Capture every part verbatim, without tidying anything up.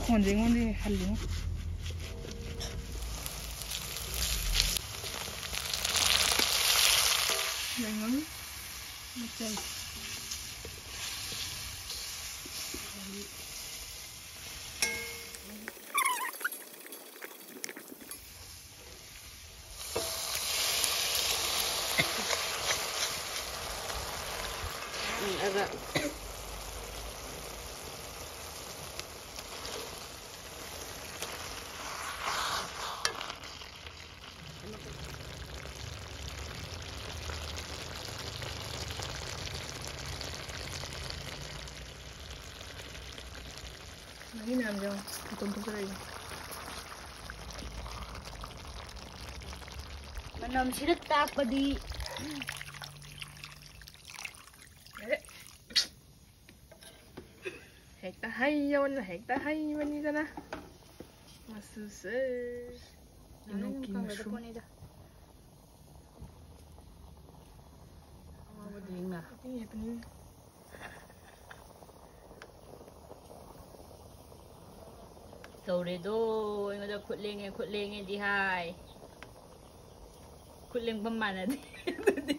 ꯈꯣꯟꯁꯦ ꯑꯩꯉꯣꯟꯗ ꯍꯜꯂꯤꯉꯣ꯫ ꯌꯦꯡꯉꯣ꯫ ꯃꯆꯜ꯫ ꯎꯝ, ꯑꯗ ꯃꯍꯤ ꯃꯌꯥꯝꯁꯦ ꯌꯦꯡꯉꯣ, ꯃꯇꯣꯟ ꯊꯣꯛꯆꯔꯛꯏꯁꯦ꯫ ꯃꯅꯝꯁꯤꯗ ꯇꯥꯛꯄꯗꯤ꯫ ꯑꯦ꯫ ꯍꯦꯛꯇ ꯍꯩꯌꯣꯅ ꯍꯦꯛꯇ ꯍꯩꯕꯅꯤꯗꯅ꯫ ꯃꯆꯨꯁꯦ꯫ ꯏꯅꯣꯛꯀꯤ ꯃꯁꯔꯨꯝ꯫ ꯑꯉꯥꯎꯕꯗꯤ ꯉꯥ꯫ ꯇꯧꯔꯦꯗꯣ, ꯑꯩꯉꯣꯟꯗ ꯈꯨꯠ ꯂꯦꯡꯉꯦ, ꯈꯨꯠ ꯂꯦꯡꯉꯦꯗꯤ ꯍꯥꯏ꯫ ꯈꯨꯠ ꯂꯦꯡꯐꯝ ꯃꯥꯟꯅꯗꯦ ꯑꯗꯨꯗꯤ꯫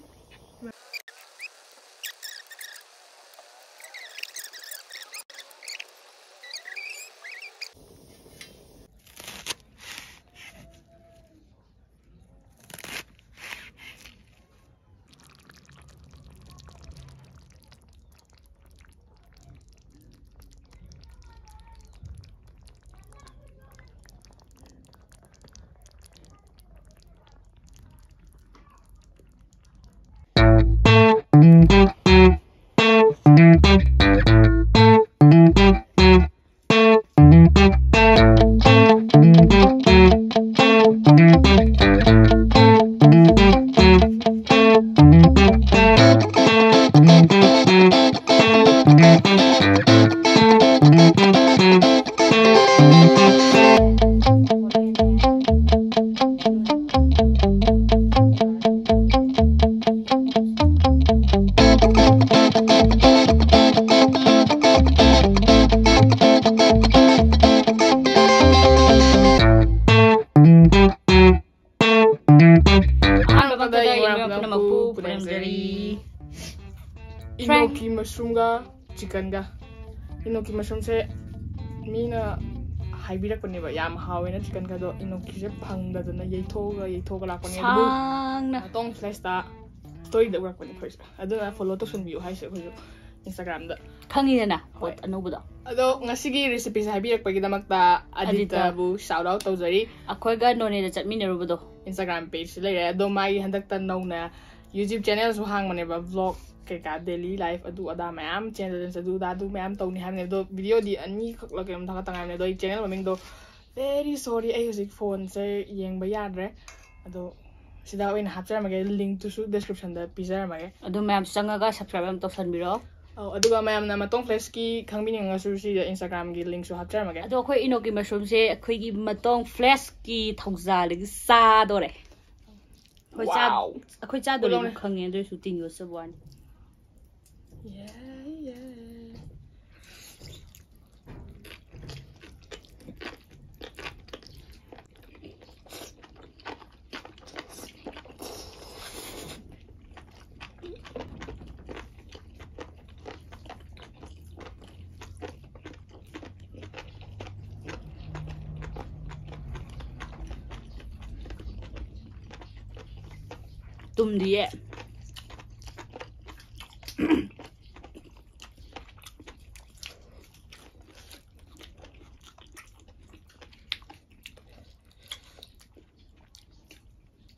Prank. Enoki mushroomꯒ chickenꯒ. Enoki mushroomꯁꯦ ꯃꯤꯅ ꯍꯥꯏꯕꯤꯔꯛꯄꯅꯦꯕ, ꯌꯥꯝ ꯍꯥꯎꯋꯦꯅ chickenꯒ, ꯑꯗꯣ enokiꯁꯦ ꯐꯪꯗꯗꯅ ꯌꯩꯊꯣꯛꯑꯒ ꯌꯩꯊꯣꯛꯑꯒ ꯂꯥꯛꯄꯅꯦ, ꯑꯗꯨꯕꯨ ꯁꯥꯡꯅ ꯃꯇꯣꯡ fleshꯇ storyꯗ ꯎꯔꯛꯄꯅꯦ ꯑꯩꯈꯣꯏꯁꯨ, ꯑꯗꯨꯅ follow ꯇꯧꯁꯟꯕꯤꯌꯨ ꯍꯥꯏꯁꯦ ꯑꯩꯈꯣꯏꯁꯨ Instagramꯗ꯫ ꯈꯪꯉꯤꯗꯅ ꯍꯣꯏ꯫ Pot ꯑꯅꯧꯕꯗꯣ꯫ ꯑꯗꯣ ꯉꯁꯤꯒꯤ recipeꯁꯦ ꯍꯥꯏꯕꯤꯔꯛꯄꯒꯤꯗꯃꯛꯇ ꯑꯗꯤꯇꯕꯨ shout out ꯇꯧꯖꯔꯤ꯫ ꯑꯩꯈꯣꯏꯒ ꯅꯣꯅꯦꯗ ꯆꯠꯃꯤꯟꯅꯔꯨꯕꯗꯣ꯫ Instagram pageꯁꯨ ꯂꯩꯔꯦ, ꯑꯗꯣ ꯃꯥꯒꯤ ꯍꯟꯗꯛꯇ ꯅꯧꯅ YouTube channelꯁꯨ ꯍꯥꯡꯕꯅꯦꯕ, vlog ꯀꯩꯀꯥ, daily life ꯑꯗꯨ ꯑꯗꯥ ꯃꯌꯥꯝ, challenge ꯑꯗꯨ ꯑꯗꯥ ꯑꯗꯨ ꯃꯌꯥꯝ ꯇꯧꯅꯤ ꯍꯥꯏꯕꯅꯦ꯫ ꯑꯗꯣ videoꯗꯤ ꯑꯅꯤꯈꯛꯂ ꯀꯩꯅꯣꯝ ꯊꯥꯒꯠꯇ ꯉꯥꯏꯕꯅꯦ꯫ ꯑꯗꯣ ꯑꯩ channel ꯃꯃꯤꯡꯗꯣ, very sorry, ꯑꯩ ꯍꯧꯖꯤꯛ phoneꯁꯦ ꯌꯦꯡꯕ ꯌꯥꯗ꯭ꯔꯦ꯫ ꯑꯗꯣ ꯁꯤꯗ ꯑꯣꯏꯅ ꯍꯥꯞꯆꯔꯝꯃꯒꯦ, linkꯇꯨꯁꯨ descriptionꯗ ꯄꯤꯖꯔꯝꯃꯒꯦ꯫ ꯑꯗꯨ ꯃꯌꯥꯝ ꯆꯪꯉꯒ subscribe ꯑꯃ ꯇꯧꯁꯟꯕꯤꯔꯣ꯫ ꯑꯧ, ꯑꯗꯨꯒ ꯃꯌꯥꯝꯅ ꯃꯇꯣꯡ fleshꯀꯤ ꯈꯪꯕꯤꯅꯤꯡꯉꯁꯨ ꯁꯤꯗ Instagramꯒꯤ linkꯁꯨ ꯍꯥꯞꯆꯔꯝꯃꯒꯦ꯫ ꯑꯗꯣ ꯑꯩꯈꯣꯏ enoki mushroomꯁꯦ ꯑꯩꯈꯣꯏꯒꯤ ꯃꯇꯣꯡ fleshꯀꯤ ꯊꯧꯖꯥꯜꯗꯒꯤ ꯆꯥꯗꯣꯔꯦ꯫ ꯑꯩꯈꯣꯏ ꯆꯥ-, Wow. ꯑꯩꯈꯣꯏ ꯆꯥꯗꯣꯔꯦꯅ ꯄꯨꯂꯥꯎꯅꯦ꯫ ꯈꯪꯉꯦ, ꯑꯗꯨ ꯑꯣꯏꯔꯁꯨ ꯇꯤꯟ ꯌꯣꯠꯆꯕ ꯋꯥꯅꯤ꯫ Yeah, yeah. ꯇꯨꯝꯗꯤꯌꯦ꯫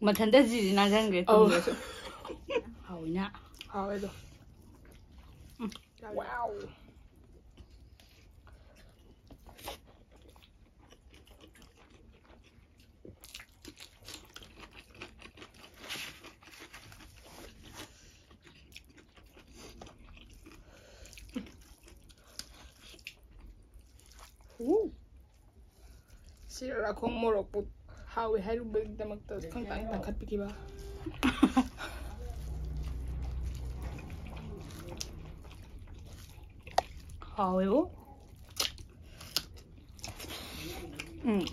ꯃꯊꯟꯇ ꯖꯤꯖꯤ ꯅꯥꯟꯁꯤꯟꯈ꯭ꯔꯦ ꯑꯧ꯫ ꯇꯨꯝꯕꯁꯨ꯫ ꯍꯥꯎꯋꯤꯅ꯫ ꯍꯥꯎꯋꯦ ꯑꯗꯣ꯫ ꯎꯝ꯫ Wow. ꯎ꯫ ꯁꯤ ꯔꯥꯈꯣꯡ ꯃꯣꯔꯣꯛꯄꯨ ꯍꯥꯎꯋꯤ ꯍꯥꯏꯔꯨꯕꯒꯤꯗꯃꯛꯇ ꯈꯪꯇꯥꯡ ꯇꯥꯡꯈꯠꯄꯤꯈꯤꯕ꯫ ꯍꯥꯎꯋꯦꯕꯨ꯫ ꯎꯝ꯫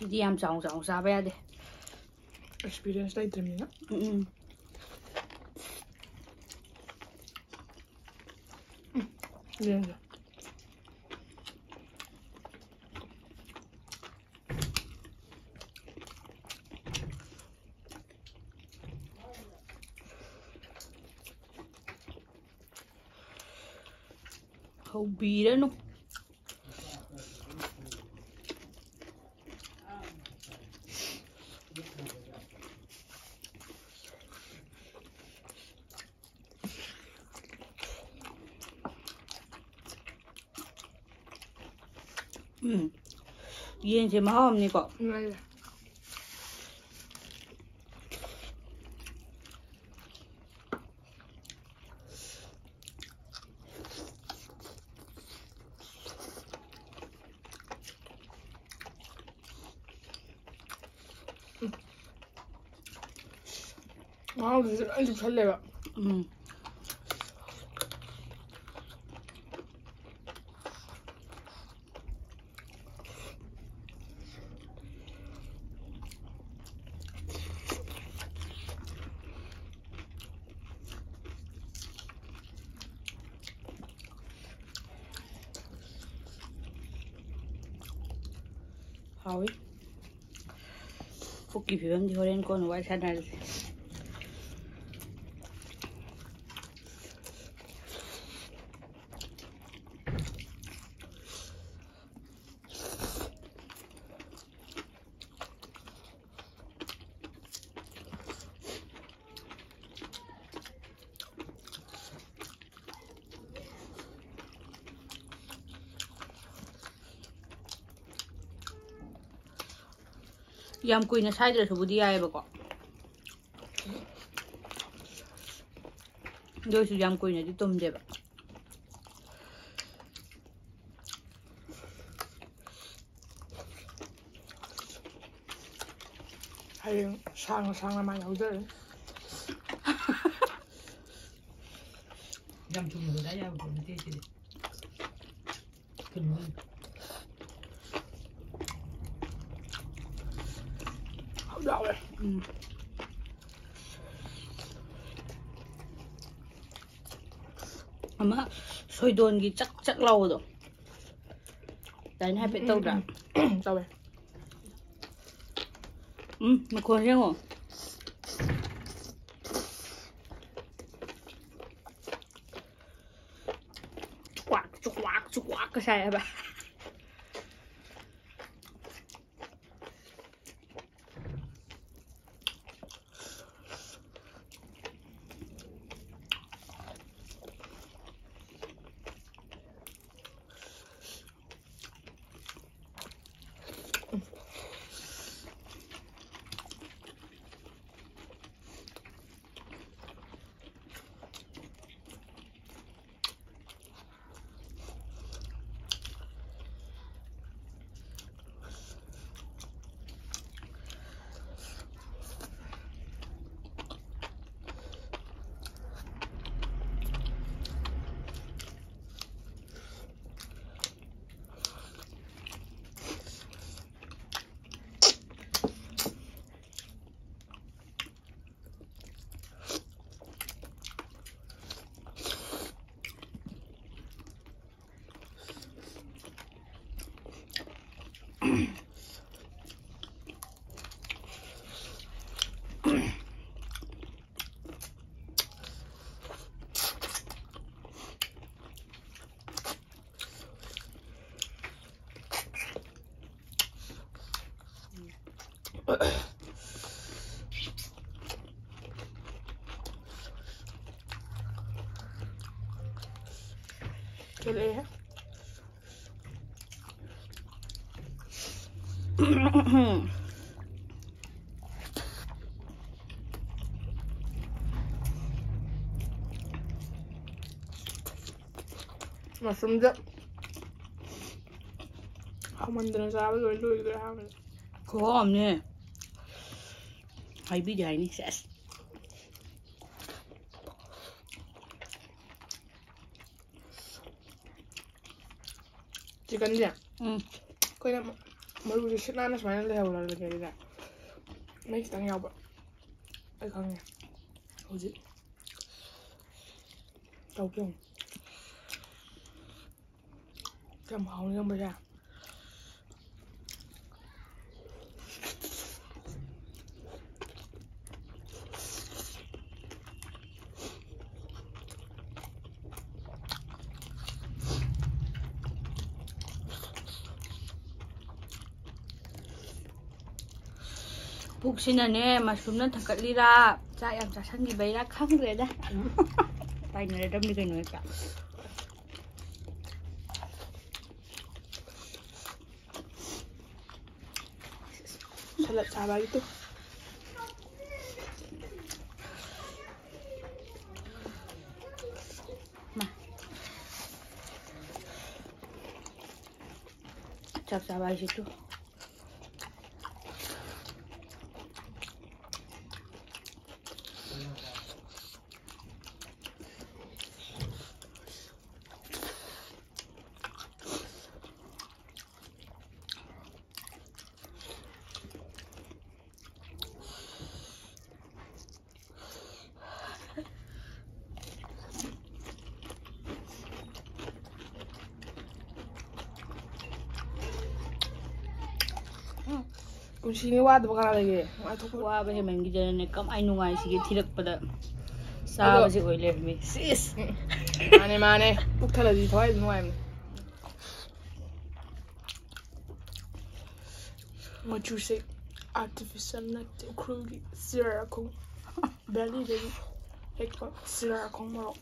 ꯁꯤꯗꯤ ꯌꯥꯝ ꯆꯥꯎ ꯆꯥꯎ ꯆꯥꯕ ꯌꯥꯗꯦ꯫ ꯑꯦꯛꯁꯄꯤꯔꯤꯌꯦꯟꯁ ꯂꯩꯇ꯭ꯔꯕꯅꯤꯅ꯫ ꯎꯝ, ꯎꯝ꯫ ꯌꯦꯡꯁꯦ꯫ ꯍꯧꯕꯤꯔꯅꯨ꯫ ꯎꯝ꯫ ꯌꯦꯟꯁꯦ ꯃꯍꯥꯎ ꯑꯃꯅꯤꯀꯣ꯫ ꯅꯨꯡꯉꯥꯏꯔꯦ꯫ ꯃꯍꯥꯎꯗꯨꯁꯨ ꯂꯣꯏ ꯆꯨꯞꯁꯜꯂꯦꯕ꯫ ꯎꯝ꯫ ꯍꯥꯎꯋꯤ꯫ ꯄꯨꯛꯀꯤ ꯐꯤꯕꯝꯗꯤ ꯍꯣꯔꯦꯟ ꯀꯣꯟꯅ ꯋꯥꯔꯤ ꯁꯥꯟꯅꯔꯁꯦ꯫ ꯌꯥꯝ ꯀꯨꯏꯅ ꯁꯥꯏꯗ꯭ꯔꯁꯨꯕꯨꯗꯤ ꯌꯥꯏꯑꯕꯀꯣ꯫ ꯑꯗꯨ ꯑꯣꯏꯁꯨ ꯌꯥꯝ ꯀꯨꯏꯅꯗꯤ ꯇꯨꯝꯗꯦꯕ꯫ ꯍꯌꯦꯡ ꯁꯥꯡꯅ ꯁꯥꯡꯅ ꯃꯥꯏ ꯍꯧꯖꯔꯅꯤ꯫ ꯌꯥꯝ ꯊꯨꯅ ꯍꯧꯖ ꯌꯥꯕ ꯄꯣꯠ ꯅꯠꯇꯦ ꯁꯤꯗꯤ꯫ ꯊꯨꯝ꯫ ꯌꯥꯎꯋꯦ꯫ ꯎꯝ꯫ ꯑꯃ ꯁꯣꯏꯗꯣꯟꯒꯤ ꯆꯛ ꯆꯛ ꯂꯥꯎꯕꯗꯣ꯫ ꯑꯗꯨꯃꯥꯏꯅ ꯍꯥꯏꯐꯦꯠ ꯇꯧꯗ꯭ꯔꯥ? ꯎꯝ, ꯎꯝ, ꯎꯝ꯫ ꯇꯧꯋꯦ꯫ ꯎꯝ, ꯃꯈꯣꯟ ꯌꯦꯡꯉꯣ꯫ ꯆꯨꯛꯋꯥꯛ, ꯆꯨꯛꯋꯥꯛ, ꯆꯨꯛꯋꯥꯛꯀ ꯁꯥꯏ ꯍꯥꯏꯕ꯫ ꯀꯦꯜꯂꯛꯑꯦꯍꯦ꯫ ꯃꯁꯔꯨꯝꯁꯦ ꯍꯥꯎꯃꯟꯗꯅ ꯆꯥꯕ ꯂꯣꯏ ꯂꯣꯏꯈ꯭ꯔꯦ ꯑꯍꯥꯟꯕꯗ꯫ ꯈꯨꯍꯥꯎ ꯑꯃꯅꯦ꯫ ꯍꯥꯏꯕꯤꯗꯦ ꯍꯥꯏꯅꯤ꯫ ꯁꯦꯁ꯫ ꯆꯤꯛꯀꯟꯁꯦ ꯎꯝ꯫ ꯑꯩꯈꯣꯏꯅ ꯃꯔꯨꯁꯦ ꯁꯤꯠ ꯅꯥꯟꯅ ꯁꯨꯃꯥꯏꯅ ꯂꯩꯍꯧꯔꯒꯦ ꯑꯗꯨꯗ꯫ ꯃꯍꯤ ꯈꯤꯇꯪ ꯌꯥꯎꯕ꯫ ꯑꯩ ꯈꯪꯉꯦ꯫ ꯍꯧꯖꯤꯛ ꯇꯧꯒꯦ ꯌꯦꯡꯉꯨ꯫ ꯀꯌꯥꯝ ꯍꯥꯎꯅꯤ ꯈꯪꯕ꯭ꯔꯥ? ꯄꯨꯛꯁꯤꯅꯅꯦ, ꯃꯁꯔꯨꯝꯅ ꯊꯛꯀꯠꯂꯤꯔꯥ, ꯆꯥꯛ ꯌꯥꯝ ꯆꯥꯁꯟꯈꯤꯕꯩꯔꯥ ꯈꯪꯗ꯭ꯔꯦꯗ꯫ ꯇꯥꯏꯅꯔꯗꯝꯅꯤ ꯀꯩꯅꯣ ꯍꯦꯛꯇ꯫ ꯁꯂꯠ ꯆꯥꯕ ꯍꯥꯏꯗꯣ꯫ ꯃꯥ꯫ ꯆꯥꯛ ꯆꯥꯕ ꯍꯥꯏꯁꯤꯁꯨ꯫ ꯄꯨꯟꯁꯤꯅꯤ ꯋꯥꯗꯕ ꯀꯅꯥ ꯂꯩꯒꯦ? ꯅꯨꯡꯉꯥꯏꯊꯣꯛꯄ꯫ ꯋꯥꯕ ꯍꯦꯟꯃꯟꯈꯤꯗꯅꯅꯦ ꯀꯃꯥꯏ ꯅꯨꯡꯉꯥꯏꯁꯤꯒꯦ ꯊꯤꯔꯛꯄꯗ ꯆꯥꯕꯁꯦ ꯑꯣꯏ ꯂꯩꯔꯝꯃꯤ꯫ ꯁꯤꯁ꯫ ꯃꯥꯅꯦ, ꯃꯥꯅꯦ꯫ ꯄꯨꯛ ꯊꯜꯂꯗꯤ ꯊꯋꯥꯏ ꯅꯨꯡꯉꯥꯏꯕꯅꯦ꯫ ꯃꯆꯨꯁꯦ artificial ꯅꯠꯇꯦ, ꯎꯈ꯭ꯔꯨꯜꯒꯤ ꯆꯤꯔꯥꯈꯣꯡ valley ꯗꯒꯤ ꯍꯦꯛꯄ ꯆꯤꯔꯥꯈꯣꯡ ꯃꯣꯔꯣꯛ꯫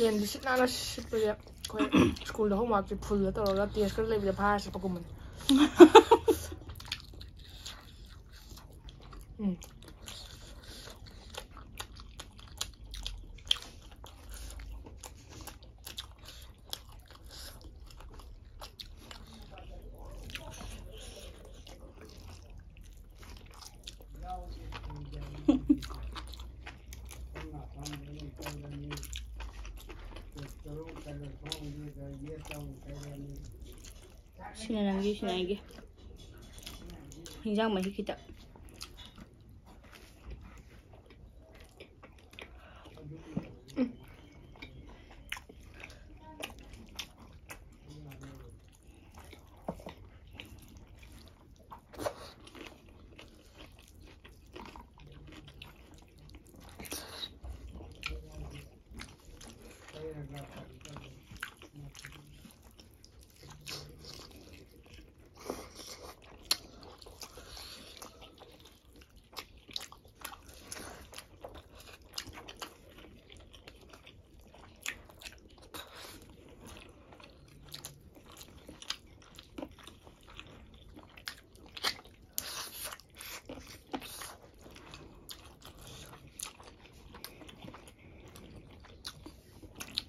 ꯌꯦꯟꯗꯤ ꯁꯤꯠ ꯅꯥꯟꯅ ꯁꯤꯠꯄꯁꯦ ꯁ꯭ꯀꯨꯜꯗ ꯍꯣꯝꯋꯥꯔꯛꯁꯦ ꯐꯨꯜꯗ ꯇꯧꯔꯒ ꯇꯦꯁꯀ ꯂꯩꯕꯗ ꯐꯥꯔ ꯆꯠꯄꯒꯨꯝꯕꯅꯤ꯫ ꯎꯝ꯫ ꯁꯤꯅ ꯅꯪꯒꯤ, ꯁꯤꯅ ꯑꯩꯒꯤ꯫ ꯍꯤꯟꯖꯥꯡ ꯃꯍꯤ ꯈꯤꯇ꯫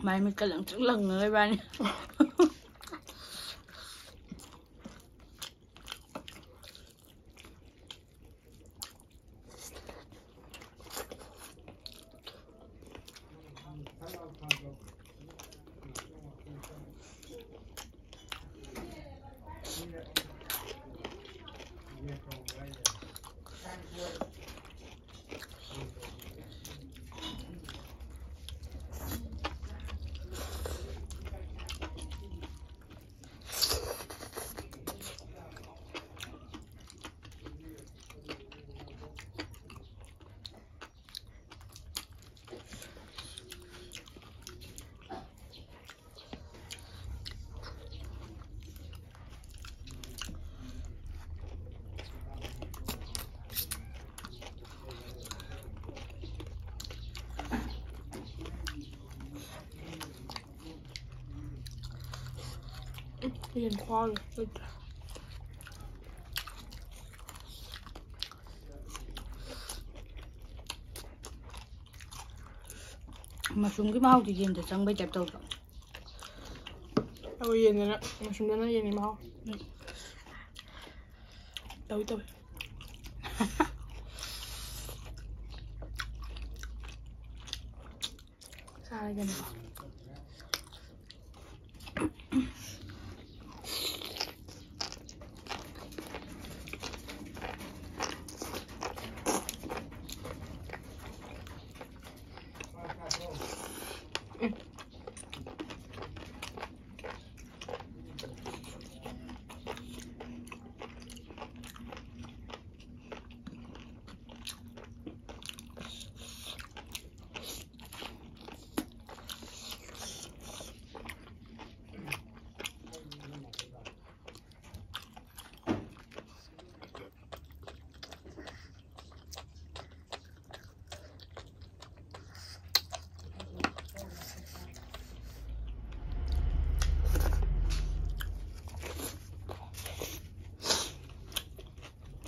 ꯃꯥꯏ ꯃꯤꯠꯀ ꯂꯪꯇ꯭ꯔꯤꯛ ꯂꯪꯉꯒ ꯏꯕꯥꯅꯤ꯫ ꯌꯦꯟ ꯈꯨꯍꯥꯎꯗꯣ ꯂꯩꯇ꯭ꯔꯦ꯫ ꯃꯁꯔꯨꯝꯒꯤ ꯃꯍꯥꯎꯗꯤ ꯌꯦꯟꯗ ꯆꯪꯕꯩ ꯇꯥꯏꯞ ꯇꯧꯗ꯭ꯔꯣ? ꯑꯩꯈꯣꯏ ꯌꯦꯟꯗꯅ, ꯃꯁꯔꯨꯝꯗꯅ ꯌꯦꯟꯒꯤ ꯃꯍꯥꯎ꯫ ꯎꯝ꯫ ꯇꯧꯏ, ꯇꯧꯏ꯫ ꯆꯥꯔꯒꯦꯅꯦꯀꯣ꯫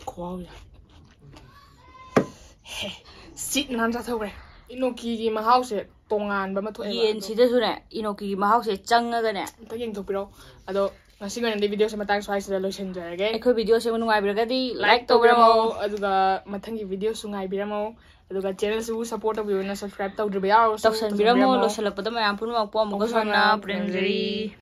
ꯈꯨꯍꯥꯎꯁꯦ꯫ ꯍꯦ, ꯁꯤꯠ ꯅꯥꯟ ꯆꯥꯊꯣꯛꯈ꯭ꯔꯦ꯫ ꯏꯅꯣꯀꯤꯒꯤ ꯃꯍꯥꯎꯁꯦ ꯇꯣꯉꯥꯟꯕ ꯑꯃ ꯊꯣꯛꯑꯦꯕ꯫ ꯑꯗꯣ ꯌꯦꯟꯁꯤꯗꯁꯨꯅꯦ, ꯏꯅꯣꯀꯤꯒꯤ ꯃꯍꯥꯎꯁꯦ ꯆꯪꯉꯒꯅꯦ꯫ ꯑꯝꯇ ꯌꯦꯡꯊꯣꯛꯄꯤꯔꯛꯑꯣ꯫ ꯑꯗꯣ ꯉꯁꯤꯒꯤ ꯑꯣꯏꯅꯗꯤ videoꯁꯦ ꯃꯇꯥꯡ ꯁ꯭ꯋꯥꯏꯁꯤꯗ ꯂꯣꯏꯁꯤꯟꯖꯔꯒꯦ꯫ ꯑꯩꯈꯣꯏ videoꯁꯦ ꯅꯨꯡꯉꯥꯏꯕꯤꯔꯒꯗꯤ like ꯇꯧꯕꯤꯔꯝꯃꯣ꯫ ꯑꯗꯨꯒ ꯃꯊꯪꯒꯤ videoꯁꯨ ꯉꯥꯏꯕꯤꯔꯝꯃꯣ꯫ ꯑꯗꯨꯒ channelꯁꯤꯕꯨ support ꯇꯧꯕꯤꯌꯨꯅ subscribe ꯇꯧꯗ꯭ꯔꯤꯕ ꯌꯥꯎꯔꯁꯨ ꯇꯧꯁꯟꯕꯤꯔꯝꯃꯣ꯫ ꯇꯧꯁꯟꯕꯤꯔꯝꯃꯣ꯫ ꯂꯣꯏꯁꯤꯜꯂꯛꯄꯗ ꯃꯌꯥꯝ ꯄꯨꯝꯅꯃꯛꯄꯨ ꯑꯃꯨꯛꯀꯁꯨ ꯍꯟꯅ ꯄꯨꯔꯝꯖꯔꯤ꯫